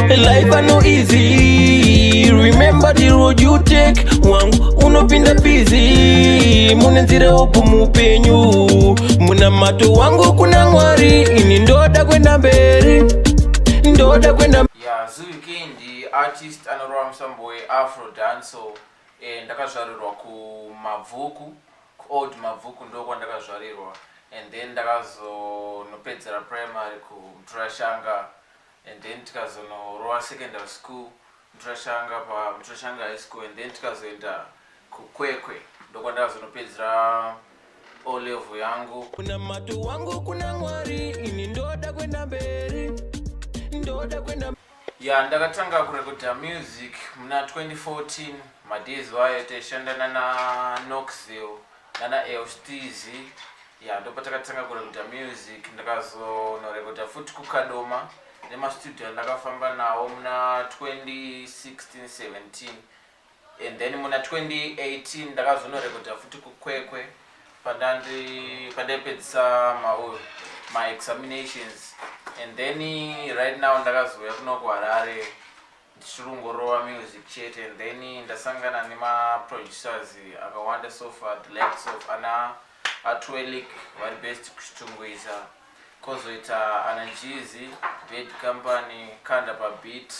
Life no easy. Remember the road you take. Wangu unopinda busy. Mune nzira upo mupenyu. Munamato wangu kuna Mwari. Ini ndoda kwenda mberi. Ndoda kwenda. Ya, Zuvi K ndi artist anorova musambo weafro dancehall. Ndakazvarirwa kuMabvuku, kuOld Mabvuku ndo kwandakazvarirwa, and then ndakazonopedzera primary kuMutorashanga, and then tikazonorova secondary school Mutorashanga, paMutorashanga High School, and then tikazoenda kuKwekwe, ndokwandakazonopedzera O level yangu. Munamato wangu kuna Mwari. Ini ndoda kwenda mberi. Ndoda kwenda. Ya, ndakatanga kurekodha music muna 2014, madays wayo taishandana naNoxville nana Elstizi. Ya, ndopatakatanga kurekodha music. Ndakazonorekodha futi kuKadoma nemastudio andakafamba nawo muna 2016 17, and then muna 2018 ndakazonorekodha futi kuKwekwe pandaipedzisa maexaminations, and then right now ndakazouya kuno kuHarare ndichirungorova music chete, and then ndasangana nemaproducers akawanda so far, the likes of ana Atwelik vari best kuChitungwiza, kwozoita ana Njizi Bad Company, Kanda Pabeat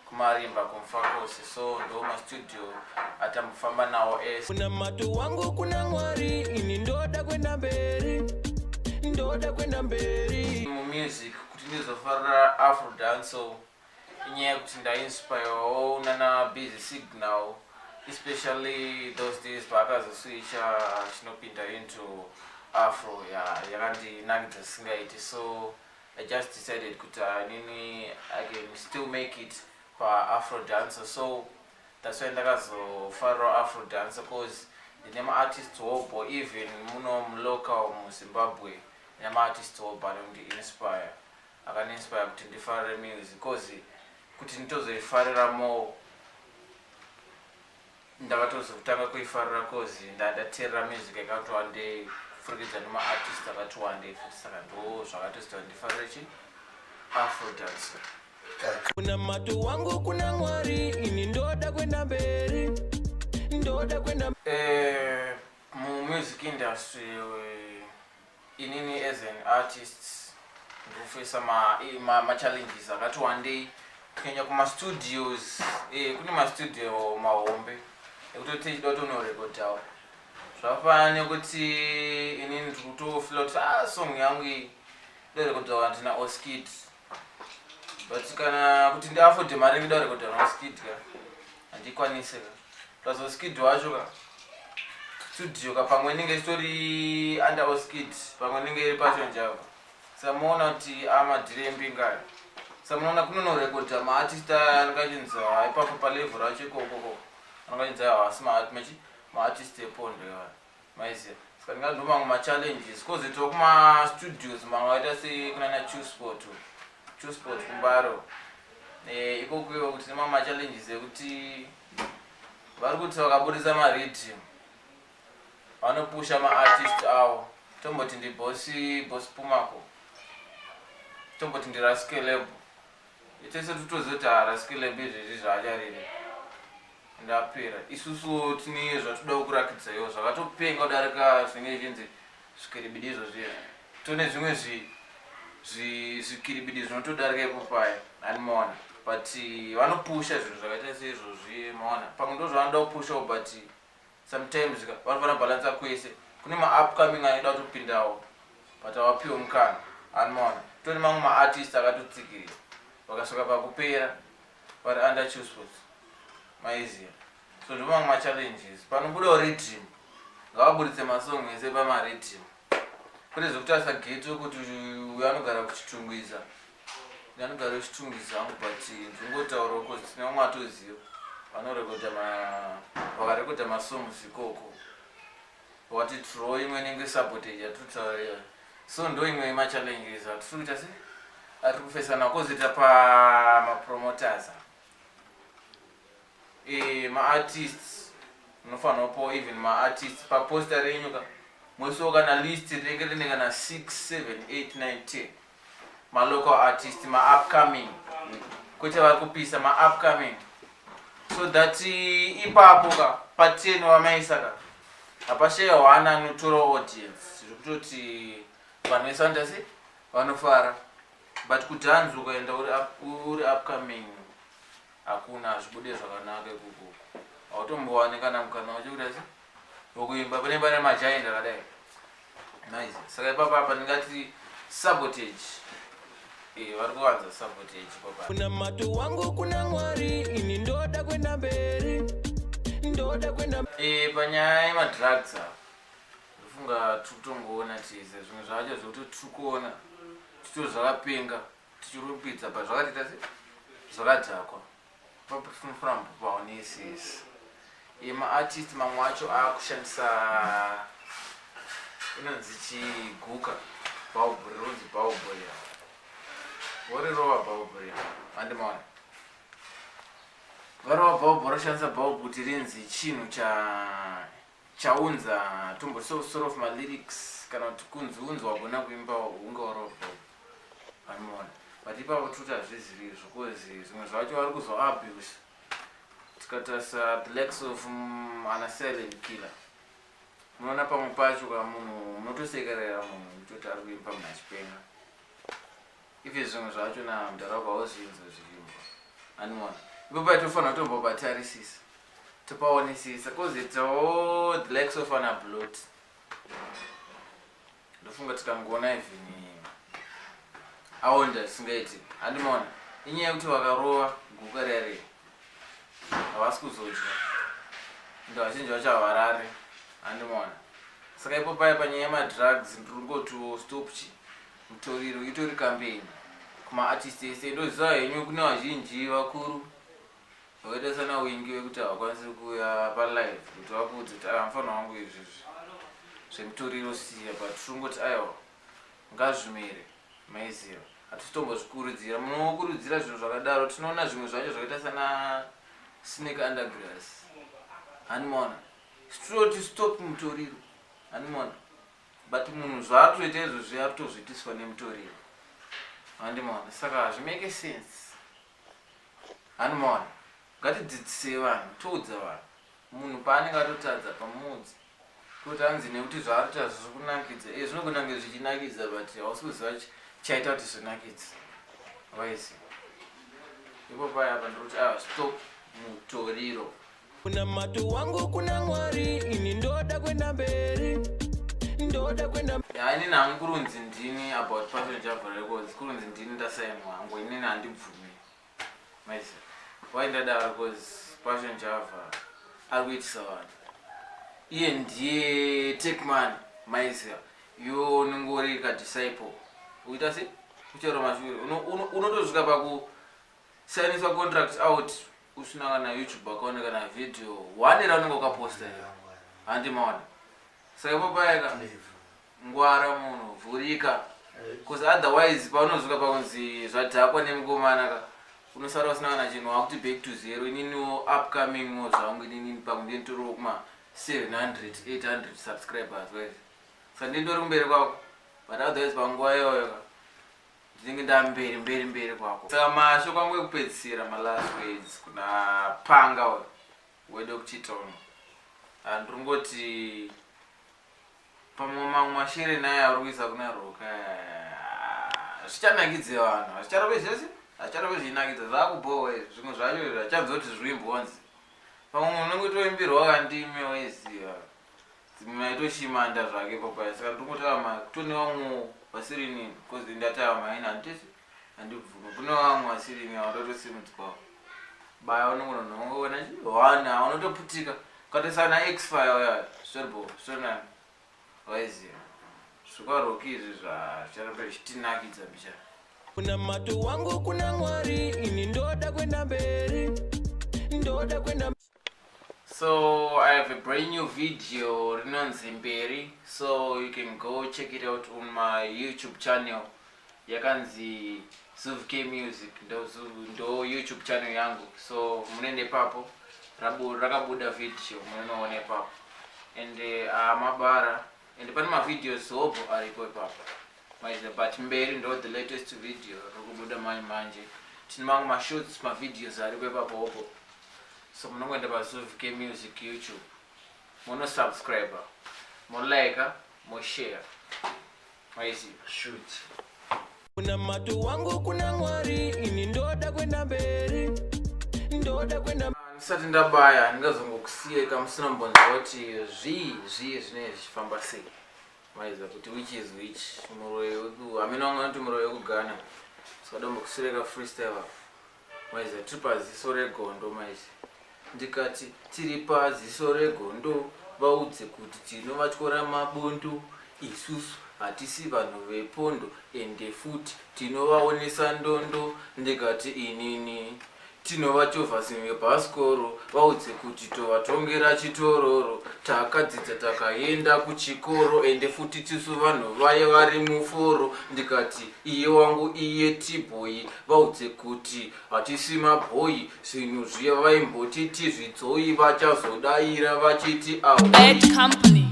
kuMarimba, kuMufakose. So ndo mastudio atambofamba nawo ese. Munamato wangu kuna Mwari. Ini ndoda kwenda mberi. Ndoda kwenda mberi. Mumusic, kuti ndizofarira afro dancehall, inyaya yekuti ndainspirewo nana Busy Signal, especially those days paakazoswitcha achinopinda into afro. Ya, yakandinakidza zvisingaiti, so I just decided kuti inini I can still make it paafro dancehall. So that's why ndakazofarirawo afro dancehall, 'cause ndine maartist hobo even muno mulocal muZimbabwe, ndine maartist hobo anondiinspire, akaniinspire kuti ndifarire music, 'cause kuti nditozoifarira more ndakatozotanga kuifarira 'cause ndandateerera music yakati wandei kupfurikidza nemaartist akati wandei futi. Saka ndo zvakatozoita kuti ndifarire chi afro dancehall. Munamato wangu kuna Mwari. Ini ndoda kwenda mberi. Ndoda kwenda. Mumusic industry, inini as an artist ndikufesa machallenges akati wandei. Kuenda kumastudios, kune mastudio mahombe ekutoti tichida kutonorekodhawo. Zvafanana nekuti inini ndiri kutofila kuti a song yangu iyi ndorekodhawa ndina Oskid, but kana kuti ndiafode mari ndida kurekodha naOskid ka, handikwanise ka. Plus Oskid wacho ka, studio ka, pamwe inenge ichitori under Oskid, pamwe inenge iri pacho njava. Saka muona kuti amadhiri embingayo. Saka munoona kunonorekodha maartist aya anenge achinzi ipapo palevel racho ikokoko anenge achinzi haasi machi maartist epondo iwayo, maiziva. Saka ndinga ndo mamwe machallenges. Kwozoitawo kumastudios mamwe akaita sekunana Chewsport, Chewsport kuMbaro. Ikoko kuti nemamwe machallenges ekuti vari kuti vakabudisa mariddim vanopusha maartist avo. Tomboti ndiBoss, Boss Pumako, tomboti ndiRaskeleb, tese totoziva kuti haRaskeleb izvezvi zvaachariri ndapera. Isusu tine zvatoda kurakidzaiwo zvakatopenga kudarika zvinenge zvichinzi zvikiribidi izvozviya. Tone zvimwe zvikiribidi zvinotodarika ipo paya, animaona, but vanopusha zvinhu zvakaita seizvozvi, maona. Pamwe ndo zvavanoda kupushawo, but sometimes ka vanofanira bhalansa kwese. Kune maupcoming anoda kutopindawo but havapiwe mukana, animaona. Tone mamwe maartist akatotsikirira vakasvika pakupera vari under Chillspot, maiziya. So ndo mamwe machallenges. Panobudawo riddim, ngavaburitse masong ese pamariddim, kwete zvekutarisa ghetto kuti uyu anogara kuChitungwiza, uyu anogara kuChitungwiza hangu, but ndingotaurawo 'cause tine vamwe atoziva vanorekodha, vakarekodha masongs ikoko, wakati draw imwe inenge sabotage yatinotaura iyoyo. So ndo imwe yemachallenges atiri kuita se atiri kufesana. Kwozoita pamapromoters, maartists munofanirwa kupawo even maartists paposter renyu ka, moisiwo kana list rinenge rine kana 6, 7, 8, 9, 10 malocal artist, maupcoming. Kwete vari kupisa maupcoming, so that ipapo ka pa10 vamaisa ka hapashaya one anotora audience, zvekutoti vanhu vese vanoita sei, vanofara. But kudhanzi ukaenda uri upcoming, hakuna, hazvibude zvakanaka ikoko. Hautombowani kana mukana wachekuita se wekuimba pane pane magiant akadai nice. Saka ipapo apa ndingati sabotage, vari kuwanza sabotage ipapa. Munamato wangu kuna Mwari, ini ndoda kwenda mberi, ndoda kwenda. Panyaya yemadrugs apa, ndofunga tiri kutongoona tese zvimwe zvacho zvekuti tiri kuona tito zvakapenga, tichirumbidza pa zvakatiita se zvakadhakwa. Papo tinofanira kumbopaonesesa. Maartist mamwe acho aakushandisa inonzi chiguka, bhaubhu rinonzi bhaubhu riya, vorirova bhaubhu riya. Handimaona varova bhaubhu, roshandisa bhaubhu kuti rinzi chinhu cha chaunza tombo sort of malyrics, kana kuti kunzi unzi wagona kuimba unge warova bhaubhu. Anoona, but ipapo toti hazviziri izvo, cause zvimwe zvacho vari kuzoabuse. Tikatarisa the likes of ana Silent Killer, munoona pamwe pacho ka munhu munotosekerera munhu kutoti ari kuimba, munhu achipenga. Ife zvimwe zvacho na mudharaubha hauzvinzwa zvichiimbwa. Anoona, ipo paitofanira kutombobatarisisa, topaonesesa, cause tawo the likes of ana Blot. Ndofunga tikangoona even aonda singaiti. Handimaona inyaya yekuti vakarova guka riya riya, havasi kuzodya, ende vazhinji vacho havarare. Handimaona. Saka ipo paya panyaya yemadrugs, ndiri kungoti stop chi mutoriro. Itori campaign kumaartist ese. Ndoziva henyu kune vazhinji vakuru vakaita sana Wingi wekuti havakwanisi kuuya palive kuti vakuudze kuti aya mufanira wangu, izvizvi zvemutoriro siya, but tirongoti aiwa, ngazvimire. Maiziva, hatitombozvikurudzira. Munokurudzira zvinhu zvakadaro. Tinoona zvimwe zvacho zvakaita sana Snake Undergrass. Hanimona tiroti stop mutoriro. Hanimona, but munhu zvaari kutoita izvozvi ari kutozviitiswa nemutoriro. Handimona, saka hazvimake sense. Hanimona, ngatidzidzisei vanhu, toudza vanhu munhu paanenge atotadza pamudzi, kuti anzi nekuti zvaari kuita zviri kunakidza. Zvinogona kunge zvichinakidza, but hausi kuziva chaita kuti zvinakidze. Waisi ipo paya apa ndiri kuti ah, stop mutoriro. Munamato wangu kuna Mwari, ini ndoda kwenda mberi, ndoda kwenda. Ya, inini hangu kurunzi ndini about Passion Java Records, kurunzi ndini ndasainwa hangu, inini handibvumi. Maisa why ndadaro? Because Passion Java ari kuitisa vanhu, iye ndiye take money. Maisa, iwe unenge uri kadisciple, uita se kuchero mashure unotosvika pakusainiswa contract out usina kana YouTube account kana video one raunenge wakaposta iyo. Handimaona. Saka ipo payaka ngwara munhu, vhurika, because otherwise paunosvika pakunzi zvadhakwa nemukomana ka, unosara usina kana chinhu, wakuti back to zero. Ininiwo upcoming wo zvangu, inini pamwe ndinitoriwo kuma 700 800 subscribers wise, saka ndindori kumberi kwako, but otherwise panguva iyoyo ka ndinenge ndamberi mberi mberi kwako. Saka mashoko angu ekupedzisira, malast words kuna panga uyo wedo kuchitono, ndiri pamwe mamwe mashere naye ari kuisa kuna Roka, zvichanakidze vanhu, hazvicharove zvese, hazvicharove zvichinakidza, zvakubhowa izvi. Zvimwe zvacho zvachanzwa kuti zviimbonzi pamwe unenge toimbirwa kandimi, waiziva dzimwe maitoshimanda zvake papaya. Saka ndiri kuti kutone vamwe vasiri nini, because ndati ava maini handitesi, handibvumi. Kune vamwe vasiri ini avatotosimudzwawo baya, unongononongoona one unotoputika ukatosana xfire uya, zvitori bo, zvitori nani. Waiziva zvikwaroki izvi zvicharamba zvichitinakidza mbichana. Munamato wangu kuna Mwari, ini ndoda kwenda mberi, ndoda kwenda. So I have a brand new video rinonzi Mberi, so you can go check it out on my YouTube channel yakanzi Zuvk Music. Ndo YouTube channel yangu, so munoenda ipapo, rakabuda video, munonoona ipapo. And mabara and pane mavideos hobho aripo ipapo maize, but Mberi ndo the latest video riri kubuda manje manje. Tine mamwe mashorts, mavideos ariko ipapopo. So munongoenda paZuvk Music YouTube, munosubscribe, molike, moshare, maiziva. Shoot. Munamato wangu kuna Mwari, ini ndoda kwenda mberi, ndoda kwenda. Ndisati ndabaya, ndingazongokusiyeka musina mbonzwa kuti zvii zvii zvinenge zvichifamba sei. Maiziva kuti which is which. Muroyi weku hamene wanga noti muroyi wekuGhana, saka dombokusireka freestyle apa. Maiziva tiri paziso regondo. Maizi ndikati tiri paziso regondo, vaudze kuti tinovatyora mabundu. Isusu hatisi vanhu vepondo, ende futi tinovaonesa ndondo. Ndikati inini tinovachovha simwe bhasikoro, vaudze kuti tovatongera chitororo. Takadzidza, takaenda kuchikoro, ende futi tisu vanhu vaye vari muforo. Ndikati iye wangu iye tibhoyi, vaudze kuti hatisi mabhoyi. Zvinhu zviya vaimboti tizvidzoi, vachazodayira vachiti ahu. Bad Company.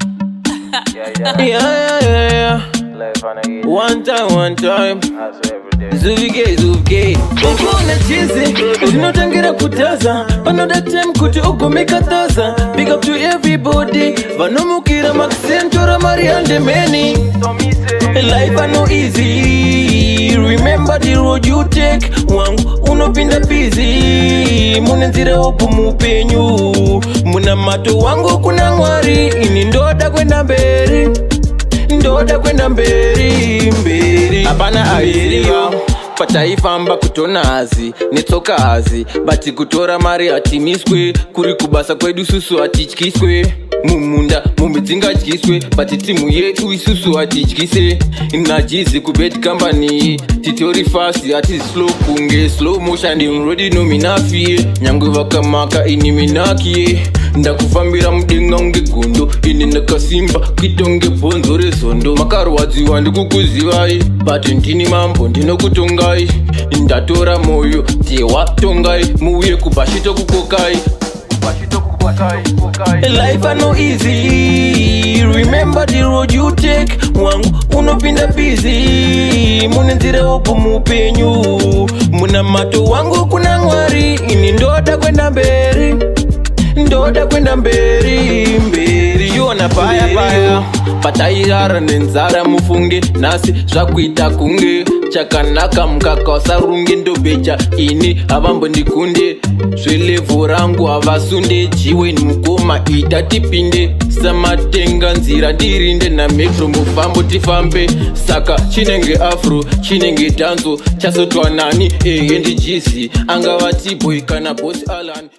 Yeah. One time, one time. Zuvike, zuvike. Ukuna chizi, zvinotangira kudhaza. Panoda time kuti ugomeka dhaza. Big up to everybody. Vanomukira makusentora mari andemeni. Life ano easy. Remember the road you take. Wangu unopinda busy. Mune nzira wopo muupenyu. Munamato wangu kuna Mwari. Ini ndoda kwenda mberi, ndoda kwenda mberi, mberi. Hapana aiziva pataifamba kutona hazi netsoka hazi, but kutora mari hatimiswe. Kuri kubasa kwedu susu hatityiswe. Mumunda mombe dzingadyiswe, but timu yedu isusu hatidyise. Najizi kubad company, titori fast, hatizi slow kunge slow motion. Ndimrodi nominafie, nyangwe vakamaka ini minakie. Ndakufambira mudenga unge gondo, ini ndakasimba kuita unge bhonzo rezondo. Makarwadziwa ndikukuzivai, but ndini mambo, ndinokutongai. Ndatora moyo tewatongai, muuye kubhashito kukokai. Life ano easy. Remember the road you take. Wangu unopinda busy. Mune nzira wopo muupenyu. Munamato wangu kuna Mwari. Ini ndoda kwenda mberi, ndoda kwenda mberi, mberi. Yona paya paya patairara nenzara, mufunge nhasi zvakuita kunge chakanaka. Mukaka usarunge, ndobheja ini havambondikunde. Zvelevho rangu havasunde. Jiwe mukoma, ita tipinde samatenga nzira, ndirinde nametro mufambo tifambe. Saka chinenge afro, chinenge dhanzo, chasotwa nani? Ehe, ndijizi angava tibhoy kana Boss Alan.